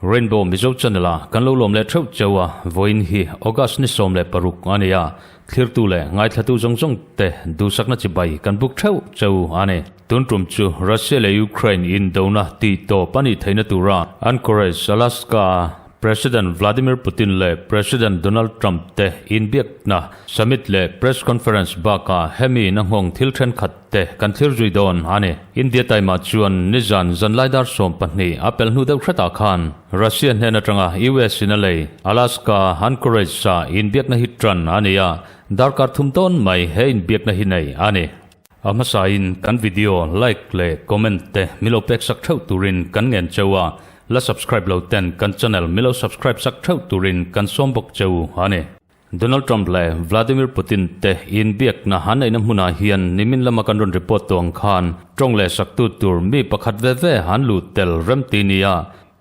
Rainbow Mizo Channel a kan lo lawm leh theuh cheu a, vawiin hi August ni 16 a ni a, thlirtu leh ngaithlatu zawng zawng te duhsakna chibai kan buk theuh cheu a ni. Tun tum chu Russia leh Ukraine indona tih tawp a nih theihna tura Anchorage, Alaska a President Vladimir Putin leh President Donald Trump te inbiakna summit leh press conference bakah hemi in a nghawng thil thenkhat te kan thlir zui dawn a ni. India taimah chuan nizan zanlai dar 12 a pel hnu deuh hretah khan Russia hnen atanga US in a lei Alaska Anchorage ah inbiakna hi tan a ni a, darkar thum dawn mai he inbiakna hi nei a ni. A hmasain kan video like leh comment te milo pek sak theuh turin kan ngen cheu a, la subscribe lo ten kan channel milo subscribe sak theuh turin kan sawm bawk cheu a ni. Donald Trump leh Vladimir Putin te inbiakna han neihna hmunah hian nimin lama kan rawn report tawh ang khan tawng leh saktu tur mi pakhat ve ve han lut tel rem ti nia.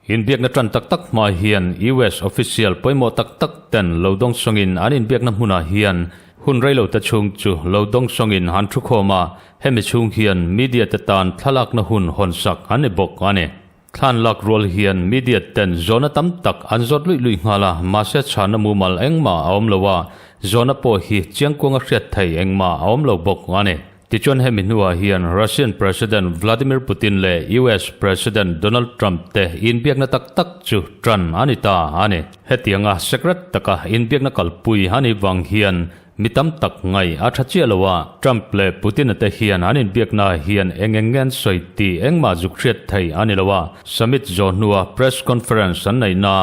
Inbiakna tan tak tak hma hian US official pawimawh tak tak ten lo dawngsawngin an inbiakna hmunah hian hun reilo te chhung chu lo dawngsawngin han thukhawm a, hemi chhung hian media te tan thlalakna hun hawnsak an ni bawk a ni. Thlan lak rual hian media ten zawhna tam tak an zawt luih luih nghal a, mahse chhanna mumal engmah a awm lo a, zawhna pawh hi chiangkuanga hriat thei engmah a awm lo bawk a ni. Tichuan hemi hnuah hian Russian President Vladimir Putin leh US President Donald Trump te inbiakna tak tak chu tan a ni ta a ni. Hetianga secret taka inbiakna kalpui a nih vang hian Mi tam tak ngai a tha chiah lo a, Trump leh Putin-a te hian an inbiakna hian eng eng nge an sawi tih engmah zuk hriat thei a ni lo a, summit zawh hnua press conference an neihna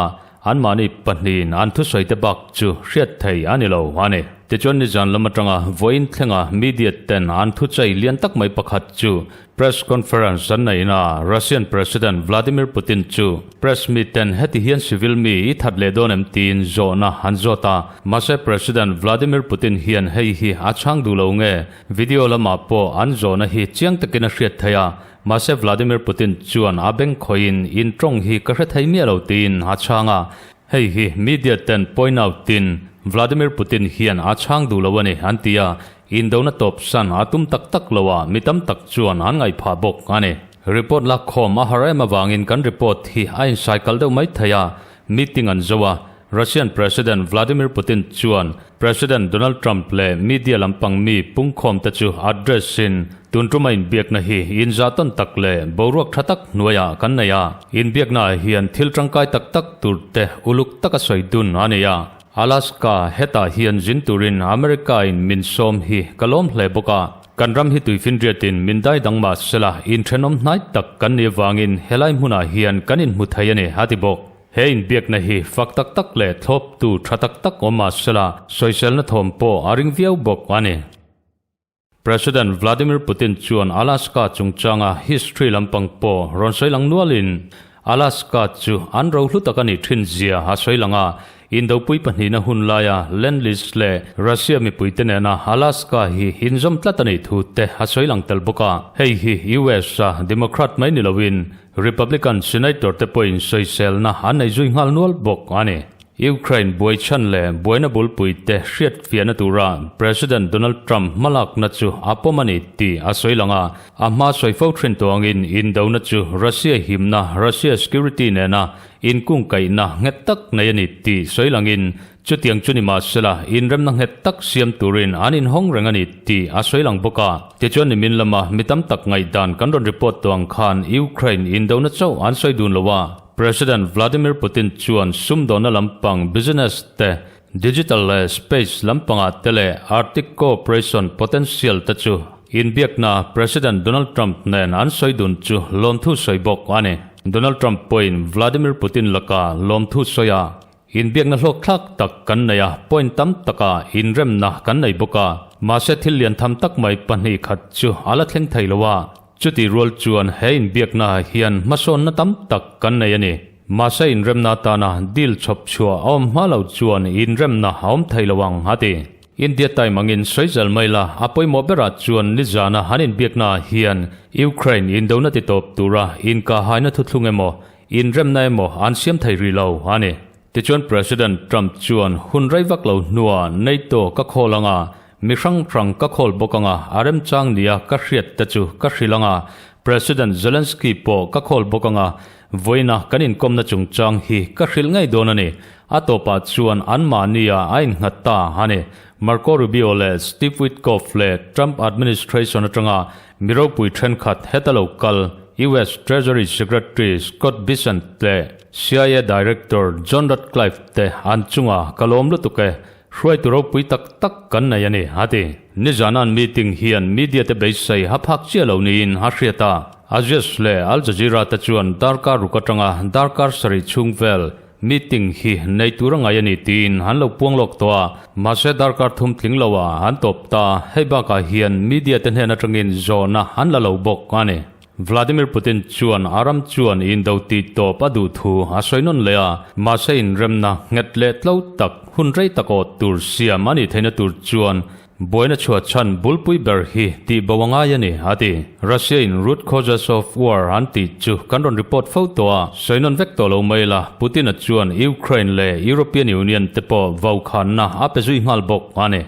anmahni pahnihin an thusawi te bak chu hriat thei a ni lo a ni. Tichuan nizan lam atanga vawiin thlenga media ten an thuchei lian tak mai pakhat chu Press conference an neihna Russian President Vladimir Putin chu press mi ten heti hian civil mi i that leh dawn em tiin zawhna an zawt a. Mahse President Vladimir Putin hian hei hi a chhang duh lo nge? Video lamah pawh an zawhna hi chiang takin a hriat theih a. Mahse Vladimir Putin chuan a beng khawihin in tawng hi ka hre thei miah lo tiin a chhang a. Hei hi media ten point out in Vladimir Putin hian a chhang duh lo a ni an ti a. Indona tawp san a tum tak tak lo a, mi tam tak chuan an ngaihphah bawk a ni. Report lakkhawm a har em avangin kan report hi a insaikal deuh mai thei a, meeting an zo a, Russian President Vladimir Putin chuan President Donald Trump leh media lampang mi pungkhawm te chu address in tun tuma inbiakna hi inzah tawn tak leh boruak tha tak hnuaiah kan nei a, inbiakna ah hian thil tangkai tak tak tur te uluk taka sawi dun a ni a. Alaska, hetah hian zin turin America in min sawm hi ka lawm hle bawk a. Kan ram hi tuifinriatin min dai dang mah sela inthenawm hnai tak kan nih avangin helai hmunah hian kan inhmu thei a ni, a ti bawk. He inbiakna hi fak tak tak leh thlawptu tha tak tak awm mah sela sawiselna thawm pawh a ring viau bawk a ni. President Vladimir Putin chuan Alaska chungchanga history lampang pawh rawn sawi lang nualin, Alaska chu an ro hlu tak a nih thin zia a sawi lang a, Indopui pahnihna hun laia Lend-Lease leh Russia mipuite nena Alaska hi inzawm tlat a nih thu te a sawi lang tel bawk a. Hei hi US a Democrat mai ni loin Republican Senator te pawhin sawiselna an nei zui nghal nual bawk a ni. Ukraine buai chhan leh buaina bulpui te hriat fiahna tura President Donald Trump hmalakna chu a pawm a ni tih a sawi lang a, a hma sawi fo thin tawh angin indona chu Russia himna, Russia security, nena inkungkaihna nghet tak nei a ni tih sawi langin chutiang chu ni mahsela inremna nghet tak siam turin an inhawng reng a ni tih a sawi lang bawk a. Tichuan nimin lama mi tam tak ngaihdan kan rawn report tawh ang khan Ukraine indona chauh an sawi dun lo a, President Vladimir Putin chuan sumdawnna lampang business te, digital leh space lampangah te leh Arctic cooperation potential te chu inbiakna President Donald Trump nen an sawi dun chu lawmthu sawi bawk a ni. Donald Trump pawhin Vladimir Putin laka lawmthu sawi a, Inbiakna hlawkthlak tak kan nei a, point tam taka inremna kan nei bawk a, mahse thil lian tham tak mai pahnih khat chu a la thleng thei lo a. Chutih rual chuan he inbiakna hian hmasawnna tam tak kan nei a ni. Mahse inremna atana deal chhawp chhuah a awm hma lo chuan inremna a awm thei lo ang, a ti. India time angin sawi zal mai la, a pawimawh berah chuan nizana han inbiakna hian Ukraine indona titawp tura inkahhaina thuthlung emaw, inremna emaw an siam thei rih lo a ni. Tichuan President Trump chuan hun rei vak lo hnuah NATO ka khawl anga, mi hrang hrang ka khawl bawk anga, a remchang nia ka hriat te chu ka hrilh anga, President Zelensky pawh ka khawl bawk anga, vawiina kan inkawmna chungchang hi ka hrilh ngei dawn a ni. A tawpah chuan anmahnia a innghat ta a ni. Marco Rubio leh Steve Witkoff leh Trump administration atanga mi ropui thenkhat heta lo kal US Treasury Secretary Scott Bessent leh CIA Director John Ratcliffe te an chunga ka lawm lutuk e, hruaitu ropui tak tak kan nei a ni, a ti. Nizan-an meeting hian media te beisei ha phak chiah lo niin a hriat a, Axios leh Al Jazeera te chuan darkar ruk atanga darkar sarih chhung vel meeting hi nei tur a ngai a ni tiin an lo puang lawk tawh a, mahse darkar thum tling lo ah an tawp ta, hei bakah hian media te hnen atangin zawhna an la lo bawk a ni. Vladimir Putin chuan a ram chuan indo tih tawp a duh thu a sawi nawn leh a, mahse inremna nghet leh tlo tak hun rei tak awt tur siam a nih theihna tur chuan buaina chhuah chhan bulpui ber hi tih bo a ngai a ni, a ti. Russia in root causes of war an tih chu kan rawn report fo tawh a, sawi nawn vek tawh lo mai la, Putin-a chuan Ukraine leh European Union te pawh vaukhânna a pe zui nghal bawk a ni.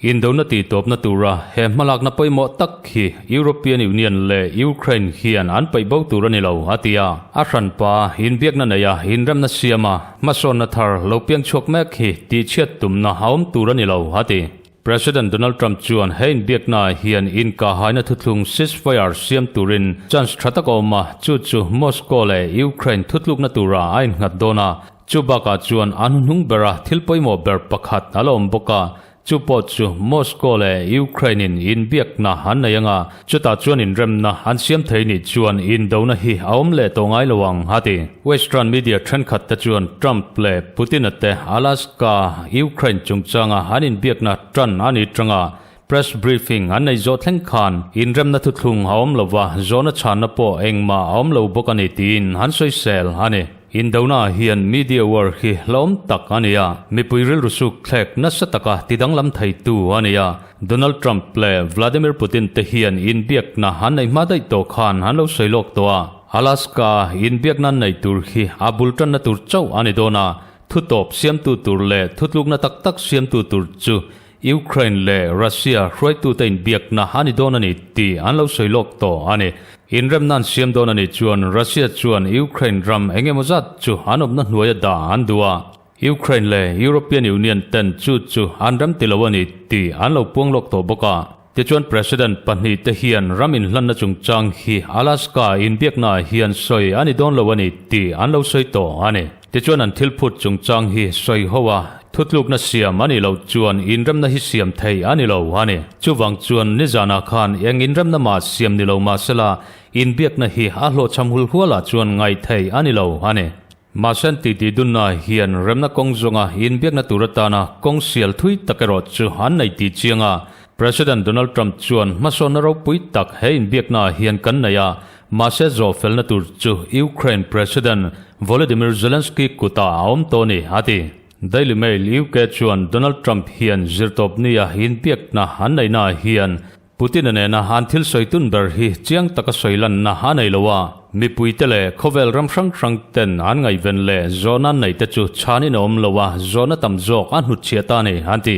Indona tihtawpna tura he hmalakna pawimawh tak hi European Union leh Ukraine hian an paih bo tur a ni lo, a ti a. A hranpa inbiakna neia inremna siama hmasawnna thar lo piang chhuak mek hi tihchhiat tumna a awm tur a ni lo, a ti. President Donald Trump chuan he inbiaknaah hian inkahaina thuthlung ceasefire siam turin chance tha tak a awm a, chu chu Moscow leh Ukraine thutlukna tura a innghat dawn a. Chu bakah chuan a hnuhnung bera thil pawimawh ber pakhat a la awm bawk a, chu pawh chu Moscow leh Ukraine-in inbiakna an nei anga, chutah chuan inremna an siam thei nih chuan indona hi a awm leh tawh ngai lo ang, a ti. Western media thenkhat te chuan Trump leh Putin-a te Alaska, Ukraine chungchanga an inbiakna tan a ni tanga Press briefing an nei zawh thleng khan inremna thuthlung a awm lova, zawhna chhanna pawh engmah a awm lo bawk a ni tiin an sawisel a ni. Indona hian media war hi hlauhawm tak a ni a, mipui rilru suk thlek nasa taka tidanglam theitu a ni a. Donald Trump leh Vladimir Putin te hian inbiakna an neih hma daih tawh khan an lo sawi lawk tawh a, Alaska inbiakna an neih tur hi a bul tanna tur chauh a ni dawn a, thutawp siamtu tur leh thutlukna tak tak siamtu tur chu Ukraine leh Russia hruaitute inbiakna a ni dawn a ni tih an lo sawi lawk tawh a ni. Inremna an siam dawn a nih chuan Russia chuan Ukraine ram eng emaw zat chu an awmna hnuaia dah an duh a, Ukraine leh European Union ten chu chu an ram ti lo a ni tih an lo puang lawk tawh bawk a. Tichuan President pahnihte hian ram inhlanna chungchang hi Alaska inbiaknaah hian sawi a ni dawn lo a ni tih an lo sawi tawh a ni. Tichuan an thil phut chungchang hi sawi ho a, thutlukna siam a nih loh chuan inremna hi siam thei a ni lo a ni. Chuvang chuan nizanah khan eng inremna mah siam ni lo mahsela inbiakna hi a hlawhchham hul hualah chuan ngaih theih a ni lo a ni. Mahse an titi dunna hian remna kawng zawnga inbiakna tur atana kawng sial thui tak erawh chu an nei tih chiang a, President Donald Trump chuan hmasawnna ropui tak he inbiaknaah hian kan nei a, Mahse zawhfelna tur chu Ukraine President Volodymyr Zelensky kutah a awm tawh a ni, a ti. Daily Mail UK chuan Donald Trump hian zirtawpnia inbiakna an neihnaah hian Putin-a nena an thil sawi tun ber hi chiang taka sawi lanna a nei lo a, mipuite leh khawvel ram hrang hrang ten an ngaihven leh zawhna an neihte chu chhanin a awm lo a, zawhna tam zawk a hnutchhiah ta a ni, an ti.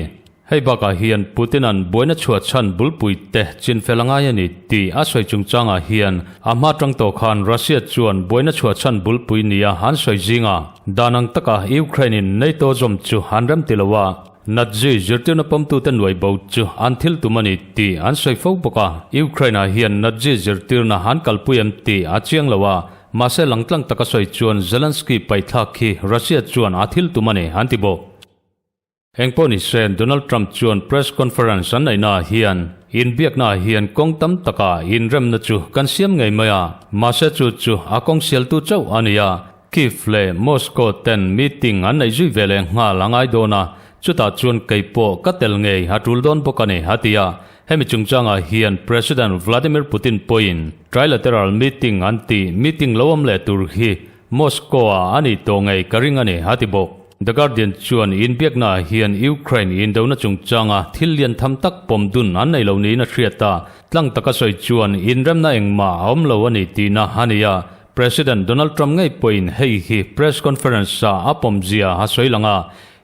Hei bakah hian Putin-a'n buaina chhuah chhan bulpui te chinfel a ngai a ni tih a sawi chungchangah hian a hma tang tawh khan Russia chuan buaina chhuah chhan bulpui nia an sawi zinga dan ang taka Ukraine-in NATO zawm chu an rem ti lo a, Nazi zirtirna pawmtute nuai bo chu an thil tum a ni tih an sawi fo bawk a. Ukraine-ah hian Nazi zirtirna an kalpui em tih a chiang lo a, mahse langtlang taka sawi chuan Zelensky paihthlak hi Russia chuan a thil tum a ni an ti bawk. Engpawh ni se, Donald Trump chuan press conference an neihnaah hian inbiaknaah hian kawng tam takah inremna chu kan siam ngei mai a, mahse chu chu a kawng sialtu chauh a ni a, Kyiv leh Moscow ten meeting an neih zui ve leh nghal a ngai dawn a, chutah chuan kei pawh ka tel ngei a tul dawn bawk a ni, a ti a. Hemi chungchangah hian President Vladimir Putin pawhin trilateral meeting an tih meeting lo awm leh tur hi Moscow-ah a nih tawh ngei ka ring a ni, a ti bawk. The Guardian chuan inbiaknaah hian Ukraine indona chungchanga thil lian tham tak pawm dun an nei lo niin a hriat a, tlang taka sawi chuan inremna engmah a awm lo a ni tihna a ni a. President Donald Trump ngei pawhin hei hi press conference ah a pawmzia a sawi lang a,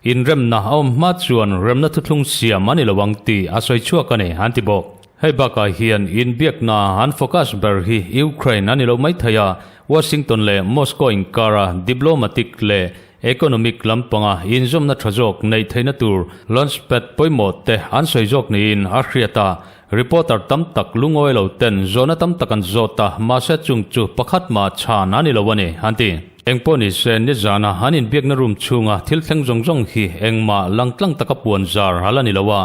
inremna a awm hma chuan remna thuthlung siam a ni lo ang tih a sawi chhuak a ni, an ti bawk. Hei bakah hian inbiakna an focus ber hi Ukraine a ni lo mai thei a, Washington leh Moscow inkara diplomatic leh economic lampanga inzawmna tha zawk neih theihna tur launchpad pawimawh te an sawi zawk niin a hriat a, reporter tam tak lungawi lo ten zawhna tam tak an zawt a, mahse chung chu pakhat mah chhan a ni lo a ni, an ti. Engpawh ni se, nizana an inbiakna room chhunga thil thleng zawng zawng hi engmah langtlang taka puan zar a la ni lo a.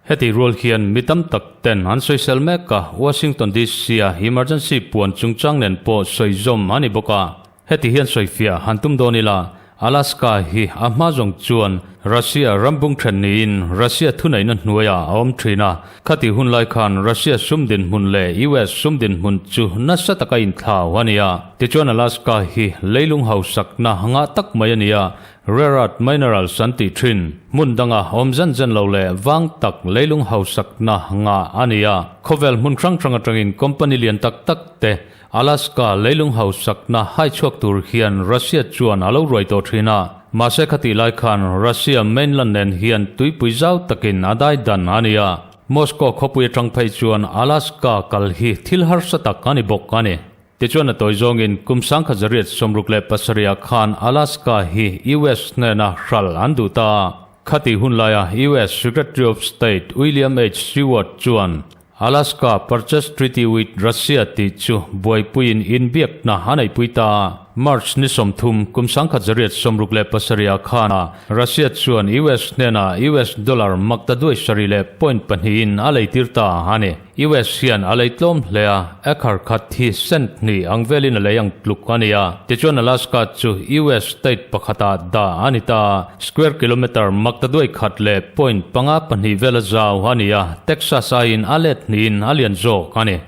Heti rual hian mi tam tak ten an sawisel mek a, Washington DC-a emergency puan chungchang nen pawh sawi zawm a ni bawk a. Heti hian sawifiah han tum dawn ila, Alaska hi a hma zawng chuan Russia ram bung then niin Russia thuneihna hnuaiah a awm thin a. Khati hun lai khan Russia sum dinhmun leh US sum dinhmun chu nasa taka inthlau a ni a. Tichuan Alaska hi leilung hausakna ngah tak mai a ni a, Rare earth minerals an tih thin. Hmun danga awm zen zen lo leh vang tak leilung hausakna ngah a ni a. Khawvel hmun hrang hrang atangin company lian tak tak te Alaska leilung hausakna hai chhuak tur hian Russia chuan a lo ruai tawh thin a. Mahse khatih lai khan Russia mainland nen hian tuipui zau takin a dai dan a ni a. Moscow khawpui atang phei chuan Alaska kal hi thil harsa tak a ni bawk a ni. Tichuan a tawi zawngin kum 1977 ah khan Alaska hi US hnena hral an duh ta a. Khati hun laia US Secretary of State William H. Seward chuan Alaska Purchase Treaty with Russia tih chu buaipuiin inbiakna a neihpui ta a. March ni 30 kum 1967 ah khan Russia chuan US hnena US dollar makta duai sarih leh point pahnih in a leitir ta a ni. US hian a lei tlawm hle a, acre khat hi cent hnih ang velin a lei ang tluk a ni a. Tichuan Alaska chu US state pakhatah dah a ni ta a, square kilometre makta duai khat leh point panga pahnih vela zau a ni a, Texas aiin a let hnihin a lian zawk a ni.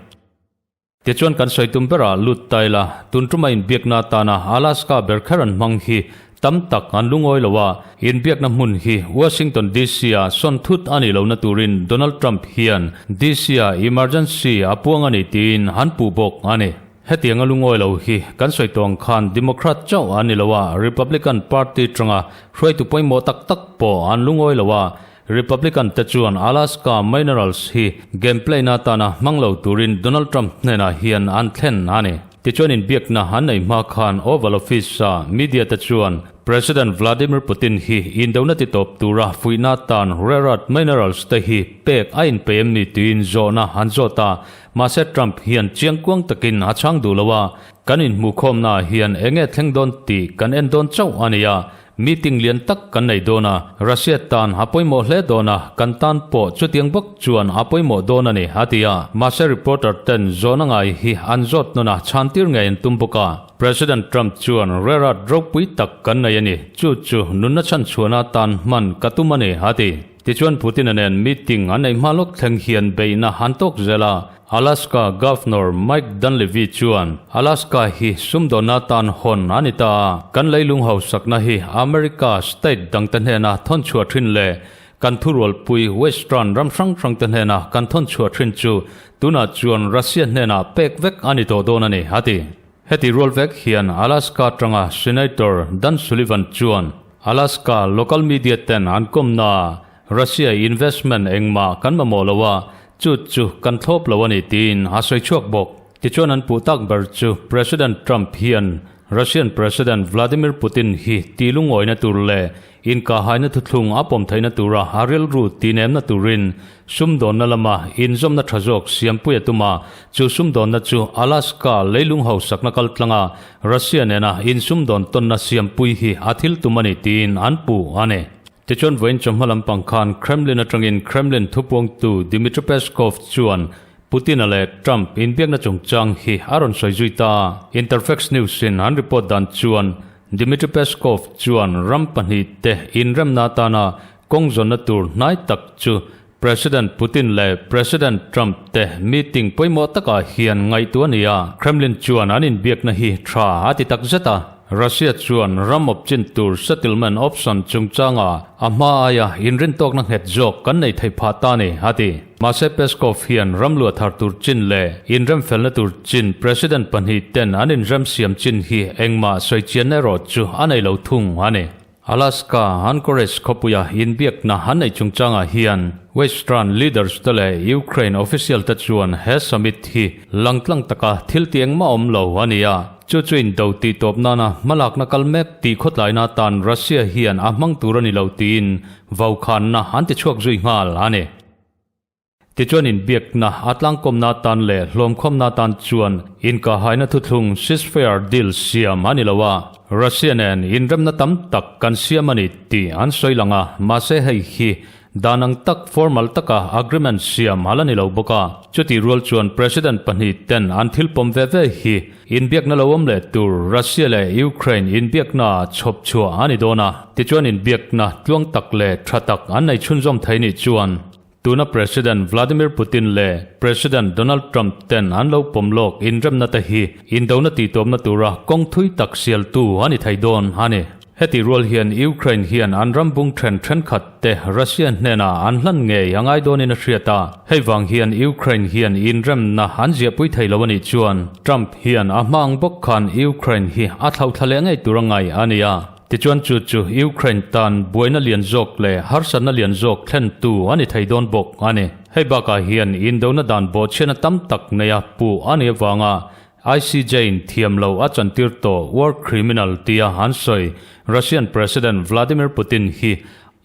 Tichuan kan sawi tum berah lut ta ila, tun tuma inbiakna atana Alaska ber kher an hmang hi tam tak an lungawi lo a, inbiakna hmun hi Washington DC ah sawn thut a nih lohna turin Donald Trump hian DC ah emergency a puang a ni tiin an puh bawk a ni. Hetianga lungawi lo hi kan sawi tawh ang khan Democrat chauh an ni lo a, Republican Party tanga hruaitu pawimawh tak tak pawh an lungawi lo a, Republican te chuan Alaska minerals hi game play na atana hmang lo turin Donald Trump hnenah hian an thlen a ni. Tichuan inbiakna an nei hma khan Oval Office-a media te chuan President Vladimir Putin hi indona titawp tura fuihna atan rare earth minerals te hi pek a inpe em ni tiin zawhna an zawt a, mahse Trump hian chiangkuang takin a chhang duh lo a, kan inhmuhkhawmnaah hian enge thleng dawn tih kan en dawn chauh a ni a, Meeting lian tak kan nei dawn a, Russia tan a pawimawh hle dawn a, kan tan pawh chutiang bawk chuan a pawimawh dawn a ni, a ti a. Mahse reporter ten zawhna ngai hi an zawt nawn a, chhantir ngei an tum bawk a. President Trump chuan Rerad ropui tak kan nei a ni, chu chu nunna chhanchhuahna tan hman ka tum a ni, a ti. Tichuan Putin-a nen meeting an nei hma lawk thleng hian beihna an tawk zel a. Alaska Governor Mike Dunleavy chuan Alaska hi sumdawnna tan hawn a ni ta a, kan leilung hausakna hi America state dangte hnena thawn chhuah thin leh kan thurualpui Western ram hrang hrangte hnena kan thawn chhuah thin chu tunah chuan Russia hnenah pek vek a ni tawh dawn a ni, a ti. Heti rual vek hian Alaska tanga Senator Dan Sullivan chuan Alaska local media ten an kawmnaah Russia investment engmah kan mamawh lo a, chu chu kan thlawp lo a ni tiin a sawi chhuak bawk. Tichuan an puh tak ber chu President Trump hian Russian President Vladimir Putin hi ti lungawina tur leh inkahhaina thuthlung a pawm theihna tura a rilru tihnemna turin sumdawnna lama inzawmna tha zawk siampui a tum a, chu sumdawnna chu Alaska leilung hausakna kaltlanga Russia nena insumdawn tawnna siampui hi a thil tum a ni tiin an puh a ni. Tichuan vawiin chawhma lampang khan Kremlin atangin Kremlin thupuangtu Dmitry Peskov chuan Putin-a leh Trump inbiakna chungchang hi a rawn sawi zui ta. Interfax News-in an report dan chuan Dmitry Peskov chuan ram pahnihte inremna atana kawng zawnna tur hnai tak chu President Putin leh President Trump te meeting pawimawh takah hian ngaihtuah a ni a, Kremlin chuan an inbiakna hi tha a ti tak zet a. Russia chuan ram awp chin tur settlement option chungchanga a hma aia inrintawkna nghet zawk kan nei thei phah ta ni, a ti. Mahse Peskov hian ram luah thar tur chin leh inremfelna tur chin President pahnihten an inremsiam chin hi engmah sawichianna erawh chu a nei lo thung a ni. Alaska Anchorage khawpuia inbiakna an neih chungchangah hian Western leaders te leh Ukraine official te chuan he summit hi langtlang taka thil ti engmah awm lo a ni a, chu chu indo tih tawp nana hmalakna kal mek tih khawtlaina atan Russia hian a hmang tur a ni lo tiin vaukhanna an ti chhuak zui nghal a ni. Tichuan inbiakna a tlangkawmna atan leh hlawmkhawmna atan chuan inkahaina thuthlung ceasefire deal siam a ni lo a, Russia nen inremna tam tak kan siam a ni tih an sawi lang a, mahse hei hi dan ang tak formal taka agreement siam a la ni lo bawk a. Chutih rual chuan President pahnihten an thil pawm ve ve hi inbiakna lo awm leh tur Russia leh Ukraine inbiakna chhawp chhuah a ni dawn a, tichuan inbiakna tluang tak leh tha tak an nei chhunzawm thei nih chuan Tuna President Vladimir Putin leh President Donald Trump ten an lo pawm lawk inremna te hi indona tihtawpna tura kawng thui tak sialtu a ni thei dawn a ni. Heti rual hian Ukraine hian an ram bung then thenkhat te Russia hnenah an hlan ngei a ngai dawnin a hriat a, hei vang hian Ukraine hian inremna an ziahpui thei lo a nih chuan Trump hian a hma ang bawk khan Ukraine hi a thlauhthla leh ngei tur a ngai a ni a. Tichuan chu chu Ukraine tan buaina lian zawk leh harsatna lian zawk thlentu a ni thei dawn bawk a ni. Hei bakah hian indona dan bawhchhiatna tam tak neia puh a nih avanga ICJ-in thiam lo a chantir tawh war criminal tia an sawi Russian President Vladimir Putin hi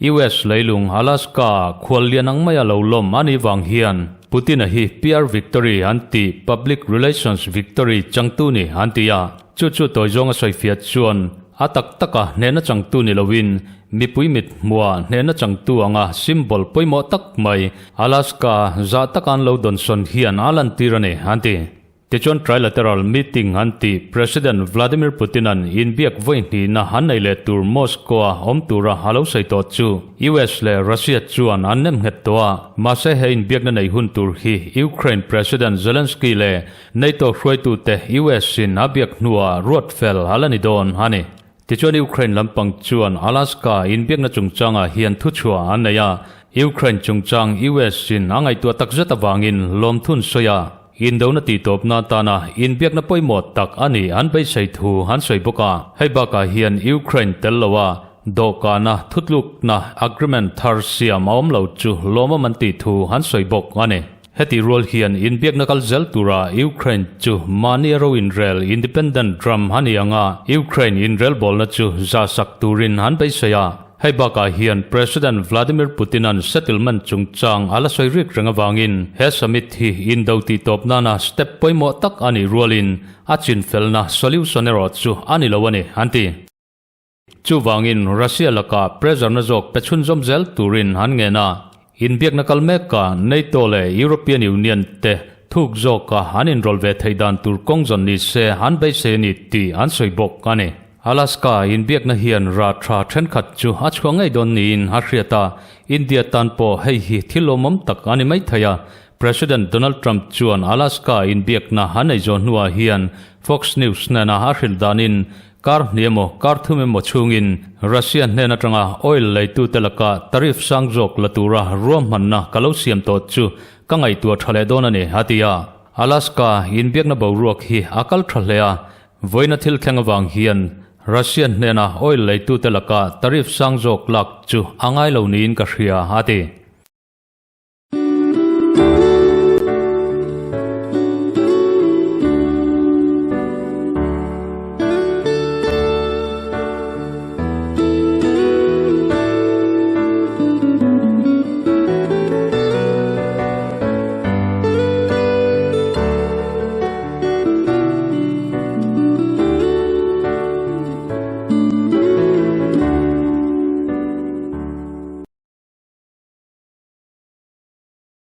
US leilung Alaska-ah khual lian ang maia lo lawm a nih vang hian Putin-a hi PR victory an tih public relations victory changtu ni an ti a. Chu chu tawi zawnga sawifiah chuan a tak taka hnehna changtu ni loin mipui mit hmuah hnehna changtu anga symbol pawimawh tak mai Alaska zah taka an lo dawnsawn hian a lantir a ni an ti. Tichuan trilateral meeting an tih President Vladimir Putin-a'n inbiak vawi hnihna an nei leh tur Moscow-a awm tura a lo sawi tawh chu US leh Russia chuan an nem nghet tawh a, mahse he inbiakna nei hun tur hi Ukraine President Zelensky leh NATO hruaitute US-in a biak hnuah ruat fel a la ni dawn a ni. Tichuan Ukraine lampang chuan Alaska inbiakna chungchangah hian thuchhuah an nei a, Ukraine chungchang US-in a ngaihtuah takzet avangin lawmthun sawi a, indona tihtawpna atana inbiakna pawimawh tak a nih an beisei thu an sawi bawk a. Hei bakah hian Ukraine tel loa dawhkana thutlukna agreement thar siam a awm lo chu lawmawm an tih thu an sawi bawk a ni. Heti rual hian inbiakna kal zel tura Ukraine chu mahni a ro inrel independent ram a ni ang a, Ukraine inrelbawlna chu zahsak turin an beisei a. Hei bakah hian President Vladimir Putin-a'n settlement chungchang a la sawi rik reng avangin he summit hi indo tihtawp nana step pawimawh tak a nih rualin a chinfelna solution erawh chu a ni lo a ni, an ti. Chuvangin Russia lakah pressure na zawk pe chhunzawm zel turin an ngen a, inbiakna kal meka NATO leh European Union te thuk zawka an inrawlh ve theih dan tur kawng zawn ni se an beisei a ni tih an sawi bawk a ni. Alaska inbiakna hian rah tha thenkhat chu a chhuah ngei dawn niin a hriat a, India tan pawh hei hi thil lawmawm tak a ni mai thei a, President Donald Trump chuan Alaska inbiakna an ei zawh hnuah hian Fox News hnena a hrilh danin Kar hnih emaw, kar thum emaw chhungin Russia hnen atanga oil leitute laka tariff sang zawk la tura ruahmanna ka lo siam tawh chu ka ngaihtuah tha leh dawn a ni, a ti a. Alaska inbiakna boruak hi a kal tha hle a, vawiina thil thleng avang hian Russia hnena oil leitute laka tariff sang zawk lak chu a ngai lo niin ka hria, a ti.